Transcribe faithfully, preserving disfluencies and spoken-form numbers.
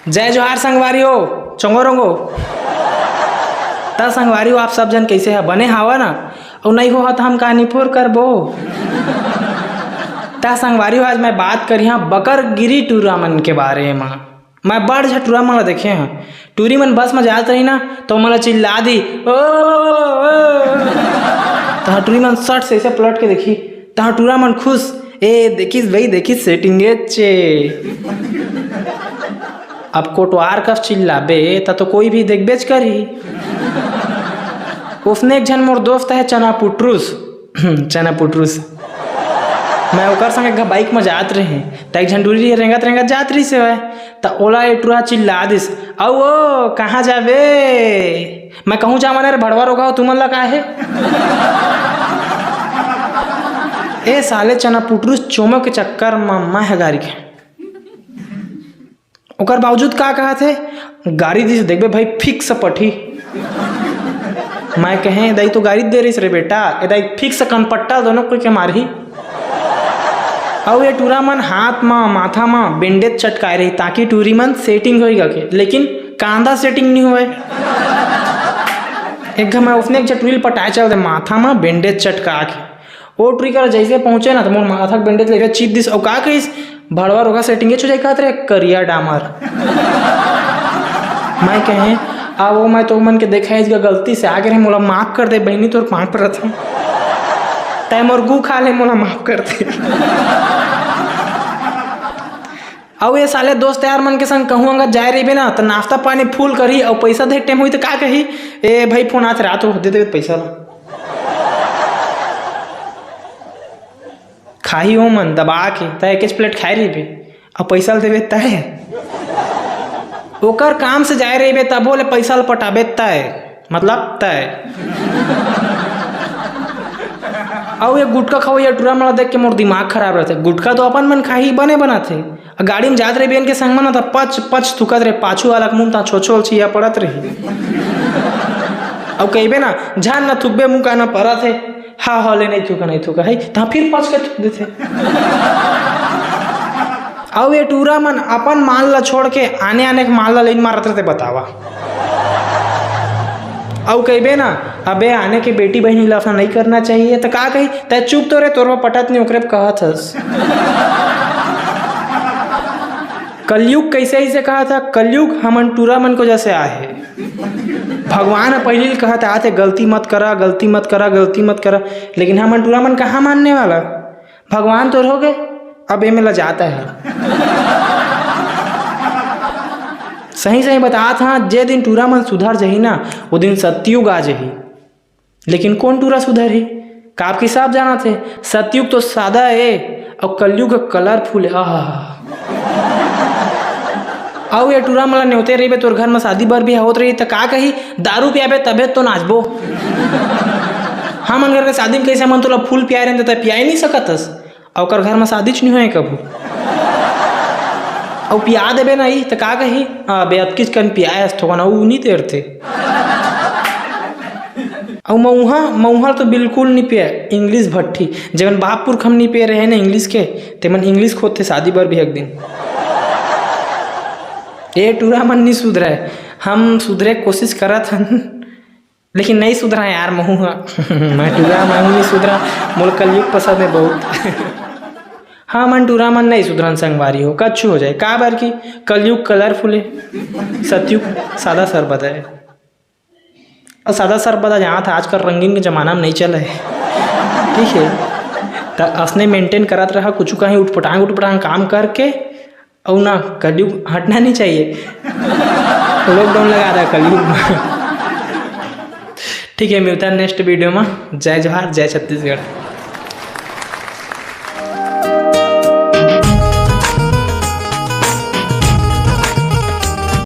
जय जोहार संगवारी हो, चोंगो रोंगो। त संगवारी हो, आप सब जन कइसे ह? बने हावा ना? अउ नइ हो त हम का निपोर करबो? त संगवारी हो, आज मैं बात करिहा बकरगिरी टूरा मन के बारे म। मैं बड़ झन टूरा मन ला देखे हंव। टूरी मन बस म जात रही ना, त ओमन ला चिल्ला दी, "ओ, ओ, ओ।" तहाँ टूरी मन सट से ऐसे पलट के देखी, तहाँ टूरा मन खुश, "ए, देखिस भाई, देखिस, setting ए चे।" अब कोटवार कस चिल्लाबे, त तो कोई भी देखबेच करही। उसने एक झन मोर दोस्त हे, चना पुटरूस, चना पुटरूस। मैं ओकर संग एक घा bike म जात रहें, त एक झन टूरी रेंगत रेंगत जात रहिस हवय, त ओला ए टूरा चिल्ला दिस, "अउ ओ, कहाँ जाबे?" मैं कहूँ, "जावं ना रे, भड़वा रोगहा हो, तुमन ला का हे?" ए साले चना पुटरूस चोमो के चक्कर म मैं ह गारी के। ओकर बावजूद का कहत हे, "गारी दिस, देखबे भाई, fix पटही।" मैं कहें, "दाई तो गारी दे रहिस रे बेटा, ए दाई fix कनपट्टा दोनों कोई के मारही।" अउ ये टूरा मन हाथ म, माथा म bandage चटकाए रही, ताकि टूरी मन setting होई गा के, लेकिन कांदा setting नहीं होय। एक घा मैं उसने एक झन टूरी ल पटाए चल दे, माथा म bandage चटका के। ओ टूरी करा जैसे पहुंचे ना, त मोर माथा के bandage लेके चीर दिस, अउ का कहिस, "भड़वा रोगहा setting ए चे हो जाही कहत रे, करिया डामर।" मैं कहें, "आ वो मैं तो मन के देखाइस गा, गलती से आगे रहे, मोला माफ कर दे बहिनी, तोर पाँव परत हंव। तैं मोर गू खा ले, मोला माफ कर दे।" अउ ये साले दोस्त यार मन के संग कहूँ अंगत जाए रहिबे ना, त नाश्ता पानी full करही, अउ पैसा दे time होही त का कही, "ए भाई, phone आत रात हो, दे देबे पैसा ला।" खाही ओ मन दबा के, तैं एकेच plate खाए रहिबे, अउ पैसा ल देबे तैं। ओकर काम से जाए रहिबे, तभो ले पैसा ल पटाबे तैं, मतलब तैं। अउ ये गुटखा खवइया टूरा मन ला देख के मोर दिमाग खराब रहथे। गुटखा तो अपन मन खाही, बने बनाथे, अउ गाड़ी म जात रहिबे इनके संग म ना, त पच पच थूकत रहे, पाछू वाला के मुंह तहाँ छोछोल छिया पड़त रही। अउ कहिबे ना, "झन न थूकबे, मुंह कान म परत हे।" "हा, हा, ले, नहीं थूका, नहीं थूका," है, तहाँ फिर पच के थूक देथे। अउ ये टूरा मन अपन माल ला छोड़ के आने आने के माल ला line मारत रहथे, बतावा। अउ कहिबे ना, "अबे आने के बेटी बहिनी ला अइसना नहीं करना चाहिए," त का कही, "तैं चुप तो रे, तोर बर पटत नहीं, ओकरे बर कहत हस।" कलयुग कइसे अइसे कहत हे, कलयुग हमन टूरा मन के वजह से आए हे। भगवान ह पहिली ले कहत आत हे, "गलती मत करा, गलती मत करा, गलती मत करा," लेकिन हमन टूरा मन कहाँ मानने वाला? भगवान तोर हो गे, अब एमे ला जाता है। सही सही बतात हंव, जे दिन टूरा मन सुधर जही ना, वो दिन सतयुग आ जही। लेकिन कोन टूरा सुधरही? का आप किसान जानत हे, सतयुग तो सादा ए, अउ कलयुग colourful ए। आहा। अउ ये टूरा मन ला नेवते रहिबे, तोर घर म शादी बर बिहा होत रही, त का कही, "दारू पियाबे तभे तो नाचबो।" हमन घर के शादी म कइसे हमन तोला फूल पियाए रहेन, त तैं पियाए नहीं सकत हस। अउ ओकर घर म शादीच नहीं होय कभू। अउ पिया देबे नहीं, त का कही, "अबे अतकीच कन पियाए हस थोकन," अउ नहीं तेरथे। अउ मउहा, मउहा तो बिल्कुल नहीं पिए, English भट्ठी। जेमन बाप पुरखा म नहीं पिए रहे ना English के, तेमन English खोदथे शादी बर बिहा के दिन। ए टूरा मन नहीं सुधरय, हम सुधरे के कोशिश करत हन, लेकिन नहीं सुधरा यार महू ह। मैं टूरा, महू नहीं सुधरा, मोला कलयुग पसंद हे बहुत। हाँ, मन टूरा मन नहीं सुधरन संगवारी हो, कछु हो जाए, काबर कि कलयुग colourful हे, सतयुग सादा सरबदा हे। अउ सादा सरबदा जानत हव, आजकल रंगीन के जमाना म नहीं चले हे। ठीक हे, त असने maintain करत रहा, कुछु कहीं उठपटांग उठपटांग काम करके, अउ ना, कलयुग हटना नहीं चाहिए। Lockdown लगा रहा कलयुग म। ठीक हे, मिलथन next video म। जय जोहार, जय छत्तीसगढ़।